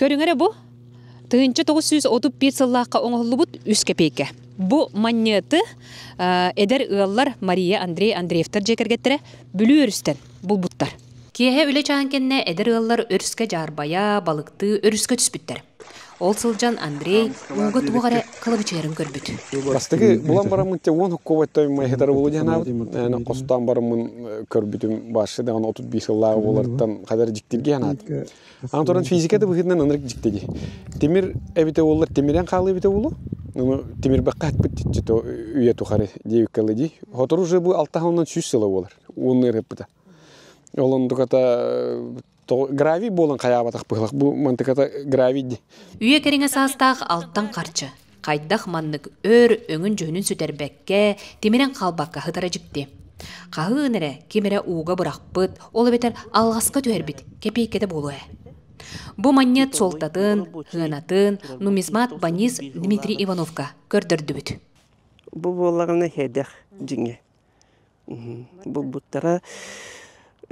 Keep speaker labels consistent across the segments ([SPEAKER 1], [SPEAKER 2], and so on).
[SPEAKER 1] Көрүҥ эрэ бу, 1931 сыллаахха оҥоһуллубут үс кэпиэйкэ. Бу манньыаты эдэр ыаллар Мария, Андрей Андреевтар дьиэ кэргэттэрэ Бүлүү өрүстэн булбуттар. Киэһэ үлэ чааһын кэннэ эдэр ыаллар өрүскэ дьаарбайа, балыктыы өрүскэ түспүттэр. Ол сылдьан Андрей ууга туох эрэ кылабычыйарын көрбүт.
[SPEAKER 2] Бастакы булан бараммын те уон хоккобойтой майхытары булу диэн аабыт. Хостоон бараммын көрбүтүм башы даҕаны 35 сыллааҕы буолартан хадар дьиктиргэ анаат. Аны туран физика да быһыытынан ынырык дьикти дии. Тимир эбитэ буоллар тимирэн хаалыы эбитэ буолуо. Ну тимирбэххэ хатпыт диччи үйэ тухары диэбиккэ дии. Сотору уже бу алта сылынан 100 сыла буолар. Уонна ырыппыта. Ол оннуката гравий буолан хайаабатах быһылах. Бу мантыката гравий дии.
[SPEAKER 1] Үйэ кэриҥэ саастаах алтан харчы. Хайдах маннык өр өҥүн-дьүһүнүн сүтэрбэккэ, тимирэн хаалбакка сытара дьикти. Хаһыын эрэ, ким эрэ ууга бырахпыт, ол эбэтэр алҕаска түһэрбит кэпиэйкэтэ буолуо ээ. Бу манньыат суолтатын, сыанатын нумизмат Банис Дмитрий Ивановка көрдөрдүбүт.
[SPEAKER 3] Бу буоллаҕына сэдэх дьиҥэ. Булбуттара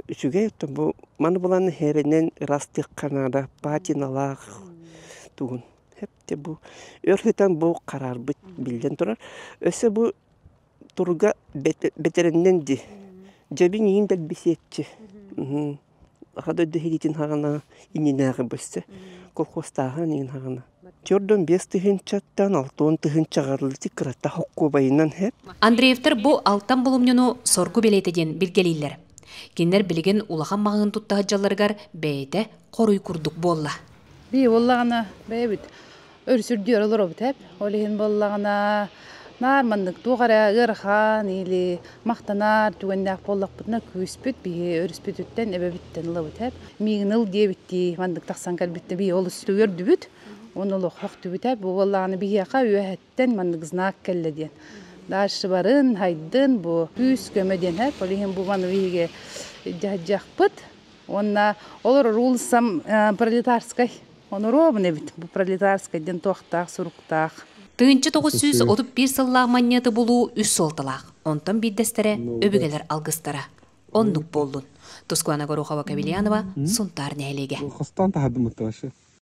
[SPEAKER 3] үчүгэй, оттон бу маны булан иһэринэн ыраастыахха наада, патиналаах тугун. Хэп бу өр сытан бу хараарбыт биллэн турар. Өссө бу туруга бэтэринэн дии. Дьэбин иин дэлбисиэччи. Аха дойду иһитин хаҕана иннинээҕи бөссө колхозтааһын иин хаҕана. Төрдөн 5000-тан 60 000-га кырата хоккуобайынан хэп.
[SPEAKER 1] Андреевтар бу алтан булумньуну соргу бэлиэтэ диэн билгэлииллэр. Кинилэр билигин улахан маҕаһыын тутта сылдьалларыгар бэйэтэ хоруй курдук буолла.
[SPEAKER 4] Би буоллаҕына бэйэбит өрүсүрдүөр олоробут эп. Ол иһин буоллаҕына наар маннык туох эрэ ыарахан или махтанар түгэннээх буоллахпытына күүспүт биһи өрүспүтүттэн эбэбиттэн ылабыт эп. Миигин ыл диэбиттии маннык тахсан кэлбиттэ би олус үөрдүбүт. Оны олох хөхтүбүт эп. Бу буоллаҕына биһиэхэ үөһэттэн маннык знак кэллэ диэн. Дальше барын, хайдын бу күүс көмө диэн эп. Ол иһин бу маны биһиги дьаһдьахпыт. Уонна олорор уулуссам Пролетарскай. Оноруобун эбит бу Пролетарскай диэн туохтаах суруктаах.
[SPEAKER 1] 1931 сыллаах манньыаты булуу үс суолталаах. Онтон биирдэстэрэ өбүгэлэр алгыстара. Оннук буоллун. Тускуана Горохова Кабельянова, Сунтаар нэһилиэгэ.
[SPEAKER 2] Хостон таһардым.